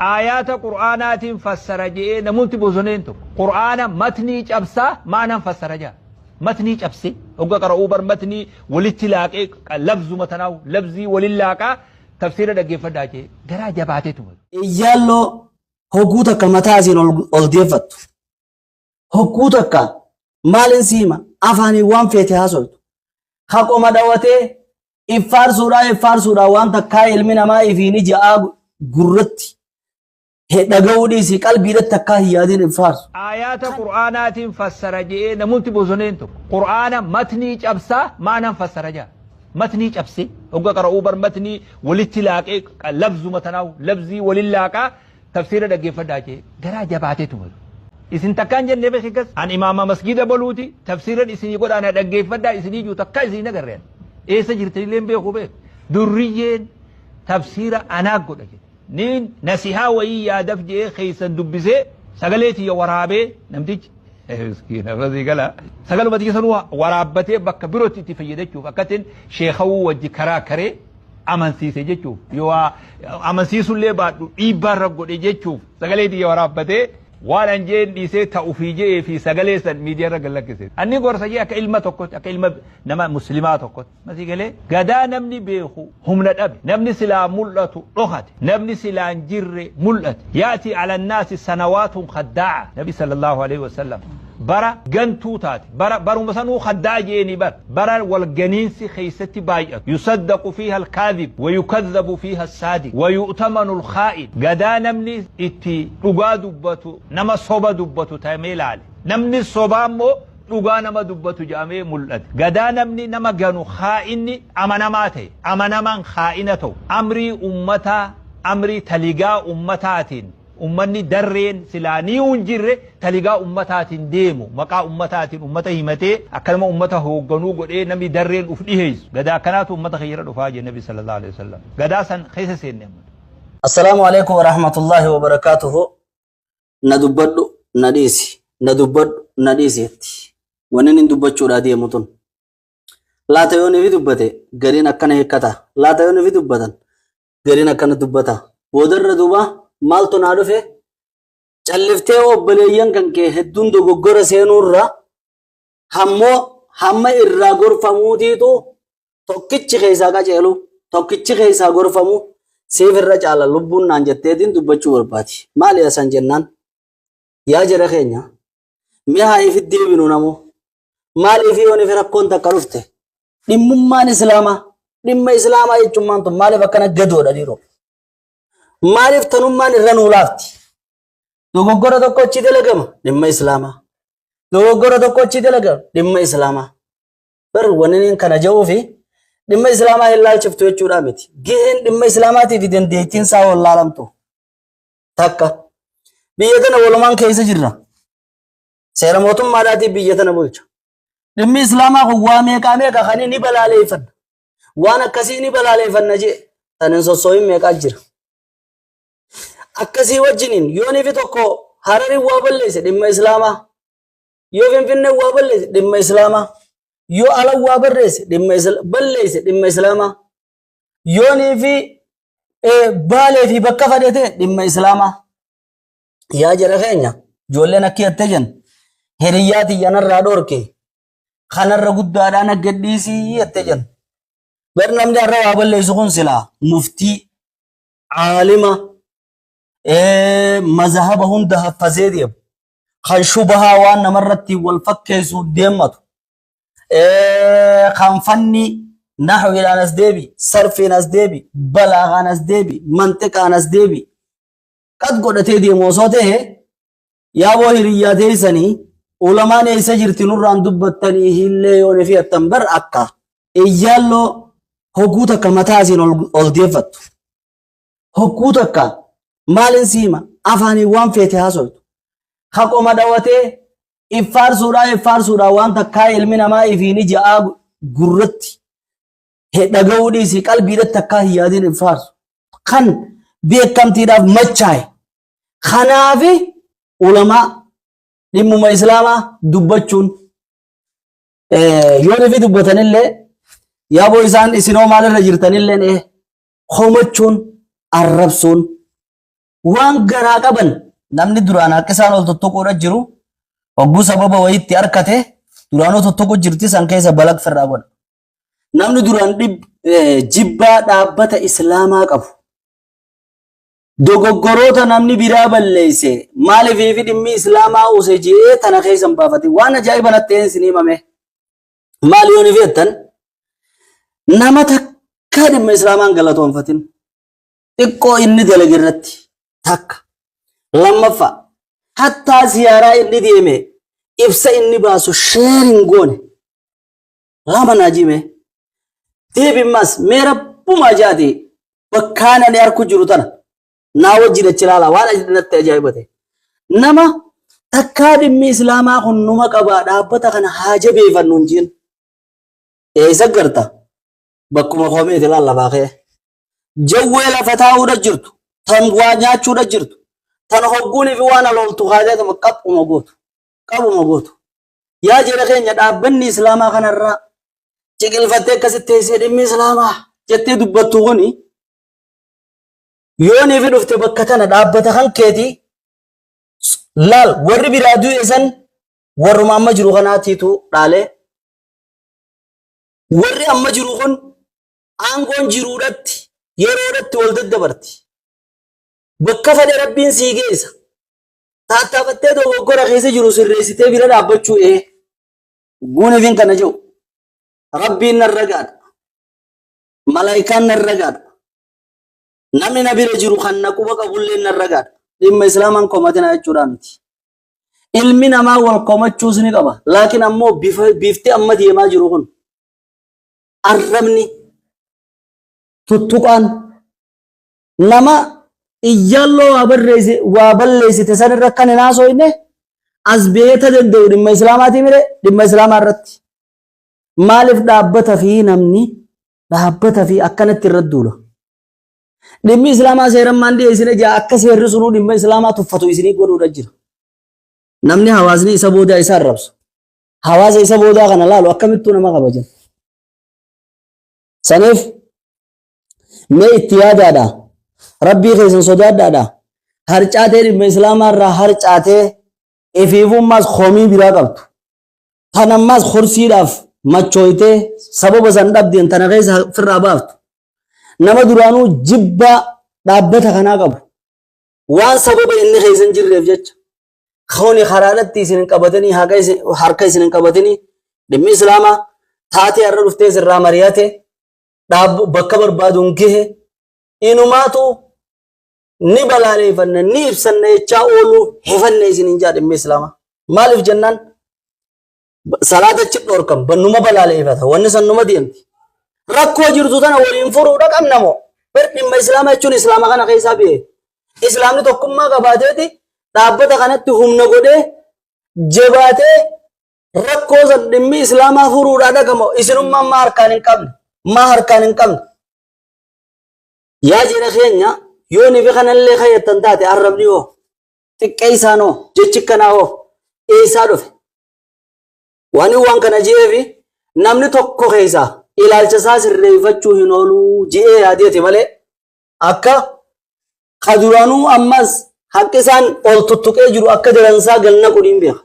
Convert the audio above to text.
Aayaata Qur'aanaatiin fassara je'ee namumti bosoneen tokko Qur'aana matnii cabsaa ma'anaan fassara ja'a. Matnii cabsee hogga qara'uu bar matnii walitti laaqee labzuma tanaahu labzii walin laaqaa tafsiira dhaggeeffadhaa jee garaa jabaateetuma. Iyyaalloo hogguu takka mataa asiin ol deeffattu. Hogguu takka maalin si hima afaaniin waan feete haasoytu. Haqoma dhawatee iffaarsuudhaa iffaarsuudhaa waan takkaa ilmi namaa ifiin ija'aa gurratti dhaga'uu dhiisii qalbiidhatti takkaa hin yaadin iffaarsu. Aayaata Qur'aanaatiin fassara je'ee namumti bosoneen tokko Qur'aana matnii cabsaa ma'anaan fassara ja'a. Matnii cabsee hogga qara'uu bar matnii walitti laaqee labzuma tanaahu labzii walin laaqaa tafsiira dhaggeeffadhaa jee garaa jabaateetuma. Isin takkaan jennee beeki gas an imaama masgiida boluuti tafsiiran isinii godhaa na dhaggeeffadhaa isinii jiru takkaa isinii nagarreen. Eessa jirtanillee hin beeku beek. Durriyyeen tafsiira anaa godha jedhe. Niin nasihaa wayii yaadaf je'ee keessan dubbisee sagalee tiyya waraabee namtichi miskiina basii gala sagaluma tiyya sanuu waraabbatee bakka birootti itti fayyadachuuf akkatiin sheekawuu wajji karaa karee amansiise jechuuf yoo amansiisullee baadhu dhiibbaa irra godhe jechuuf sagalee tiyya waraabbatee waan an jeen dhiisee ta'ufii je'ee fi sagalee san miidiyaa irra gad lakkise. Anni gorsa jee akka ilma tokkotti akka ilma nama muslimaa tokkotti. Masii galee gadaa namni beeku humna dhabe namni silaa mul'atu dhokate namni silaa hin jirre mul'ate yaati ala naasi sanawaatun kaddaa'a nabi sallallahu alaihi wasallam bara gantuu taate bara baruma sanuu kaddaa'a jeeni bara bara wal ganiinsi keessatti baay'atu yusaddaqu fiiha alkaadhib wa yukadhabu fiiha assaadiq wa yu'tamanu alkhaa'in gadaa namni itti dhugaa dubbatu nama soba dubbatu ta'ee laale namni sobaa immoo dhugaa nama dubbatu jedhamee mul'ate. Gadaa namni nama ganu khaa'inni amanamaa ta'e, amanamaan khaa'ina ta'u, amrii ummataa, amrii taligaa ummataatiin ummanni darreen silaa ni hin jirre taligaa ummataatiin deemu, maqaa ummataatiin ummata himatee akkanuma ummata hoogganuu godhee namni darreen uf dhiheessu. Gadaa akkanaatu ummata keeyyara dhufaa jee Nabi sallallahu alaihi wasallam. Gadaa san keessa seenne amma. Assalaamu alaikum warahmatullahi wabarakaatuhu. Na dubbadhu na dhiisi, na dubbadhu na dhiisi jetti. Wanni inni dubbachuudhaa deemu tun. Laata yoo nifi dubbate gariin akkana hiikkata. Laata yoo nifi dubbatan gariin akkana dubbata. Boodarra duuba maaltu naa dhufe? Calliftee obboleeyyan kan kee hedduun dogoggora seenuurra hammoo hamma irraa gorfamuutiitu tokkichi keessaa qaceelu tokkichi keessaa gorfamu siif irra caala lubbuun naan jetteetiin dubbachuu barbaadi. Maali asan jennaan? Yaa jara keenya mee haa ifi deebinu namoo maaliif yoon ifi rakkoon takka dhufte dhimmummaan islaamaa dhimma islaamaa jechuun tun maaliif akkana gadoodha dhiiroo? Maaliif tanummaan irra nuu laafti? Dogoggora tokko achi dalagama dhimma islaamaa. Dogoggora tokko achi dalagama dhimma islaamaa. Bar wanni inni kana ja'uu fi dhimma islaamaa hin laalchiftu jechuudha miti. Gaheen dhimma islaamaatii fi dandeettiin isaa wallaalamtu. Takka. Biyya tana walumaan keessa jirra. Seera mootummaadhaatiin biyya tana bulcha. Dhimmi islaamaa kun waa meeqaa meeqa kan inni balaaleeffanna. Waan akkasii ni balaaleeffanna jee tan hin sossoohin meeqaa jira. Akkasii wajjiniin yoo nifi tokko Hararin waa balleesse dhimma islaamaa. Yoo Finfinneen waa balleesse dhimma islaamaa. Yoo alan waa barreesse dhimma balleesse dhimma islaamaa. Yoo nifi Baalee fi bakka fadhe ta'e dhimma islaamaa. Yaa jara keenya ijoolleen akki jettee jenna. Hiriyyaa tiyya narraa dhoorke kanarra guddaadhaan akka dhiisii jettee jenna. Bar namni har'a waa balleessu kun silaa muftii, aalima, mazahaba hunda haffazee deemu. Kan shubahaa waan namarratti wal fakkeessu deemmatu. Kan fanni nahwiidhaan as deebi, sarfiin as deebi, balaagaan as deebi, manxiqaan as deebi. Qad godhatee deemu osoo ta'e yaaboo hiriyyaa teessanii ulamaan eessa jirti nurraan dubbattanii hillee yoo ni fi'attan bar akka iyyaalloo hogguu takka mataa asiin ol deeffattu. Hogguu takka maalin si hima afaaniin waan feete haasoytu. Haqoma dhawatee iffaarsuudhaa iffaarsuudhaa waan takkaa ilmi namaa ifiin ija'aa gurratti dhaga'uu dhiisii qalbiidhatti takkaa hin yaadin iffaarsu. Kan beekamtiidhaaf machaa'e. Kanaafi ulamaa dhimmuma islaamaa dubbachuun yoo nifi dubbatanillee yaaboo isaan isinoo maalirra jirtanillee komachuun arrabsuun Waan garaa qaban namni duraan akka isaan ol tuttuquudha jiru hogguu sababa wayiitti harkate duraanuu tuttuqu jirti san keessa balaq firraa godha. Namni duraan jibbaa dhaabbata Islaamaa qabu dogoggoroota namni biraa balleesse maaliif fi dhimmi Islaamaa use je'ee tana keessa hin baafatin. Waan ajaa'iba natti ta'een isin himame. Maal yoo ni feettan, nama takka dhimma Islaamaan galatoonfatin. Xiqqoo inni dalage irratti takka. Lammaffaa, hattaa ziyaaraa inni deeme ibsa inni baasu share hin goone. Lama naa jime. Deebimmas mee rabbumaa jaati bakkaan ani arku jiru tana naa wajjin achi ilaalaa waan natti ajaa'iba ta'e. Nama takkaa dhimmi Islaamaa kun numa qabaa, dhaabbata kana haa jabeeffannu hin jeen. Eessa garta? Bakkuma komeeti laal lafaa ka'e. Jawwee lafa taa'uudha jirtu, tan waa nyaachuudha jirtu, tan hogguunii fi waan alooltu kaatee qabuma gootu. Qabuma gootu. Yaa jara keenya, dhaabbanni Islaamaa kanarraa ciqilfattee akkasitti teessee dhimmi Islaamaa jettee dubbattu kuni yoonii fi dhufte bakka tana dhaabbata kan keetii laal. Warri biraa du'e san warruma amma jiru kanaatiitu dhaalee. Warri amma jiru kun aangoon jiruudhatti yeroodhatti wal daddabarti. Bakka fedhe Rabbiin sii geessa. Taattaafattee dogoggora keessa jiru sirreessitee bira dhaabbachuu guunifin kana jiru. Rabbiin narra gaadha. Malaayikaan narra gaadha. Namni na bira jiru kan na quba qabullee narra gaadha. Dhimma Islaamaan komatina jechuudha miti. Ilmi namaa wal komachuus ni qaba. Laakiin ammoo bifti amma deemaa jiru kun, arrabni tuttuqaan nama iyyalloo waa barreesse waa balleessite sanirra kan hin haasofne as beeta danda'u dhimma Islaamaatii mire. Dhimma Islaamaa irratti maaliif dhaabbata fi namni dhaabbata fi akkanatti irratti duula? Dhimmi Islaamaa seerammaan dhiyeessine jaa, akka seerri sunuu dhimma Islaamaa tuffatu isinii godhuudha jira. Namni hawaasni isa boodaa isa arrabsu, hawaasa isa boodaa kana laalu akkamittuu nama kabajan? Saniif mee itti yaadaadha. Rabbii keessan sodaadhaadha. Harcaatee dhimma Islaamaa irraa harcaatee ifiifummaas komii biraa qabdu. Tan ammaas horsiidhaaf machooytee sababa san dhabdeen tana keessa firraa baaftu. Nama duraanuu jibbaa dhaabbata kanaa qabu. Waan sababa inni keessa hin jirreef jecha. Kuni karaadhatti isin hin qabatanii, harka isin hin qabatanii, dhimmi Islaamaa taatee har'a dhuftee sirraa mari'ate bakka barbaaduun gahe inumaatu ni balaaleeffanna, ni ibsanna jechaa ooluu hefanne isin hin jaa dhimmi Islaamaa. Maaliif jennaan, salaata achi dhorkan bannuma balaaleeffata, wanni san numa deemti. Rakkoo jirtu tana waliin furuudha qabna moo? Bar dhimma Islaamaa jechuun Islaama kana keessaa ba'e. Islaamni tokkummaa qabaateeti dhaabbata kanatti humna godhee jabaatee rakkoo san dhimmi Islaamaa furuudhaa dhaqama. Isinummaan maa harkaan hin qabne? Maa harkaan hin qabne? Yaa jira keenya, yoo nifi kanallee kayyattan taate, arrabni hoo, xiqqeessaan hoo, jechi kanaa hoo eessaa dhufe? Waan waan kana je'eefi namni tokko keessaa ilaalcha isaa sirreeffachuu hin ooluu je'ee yaadeeti malee, akka ka duraanuu ammas haqqi isaan ol tuttuqee jiru akka daransaa galna quniin beeka.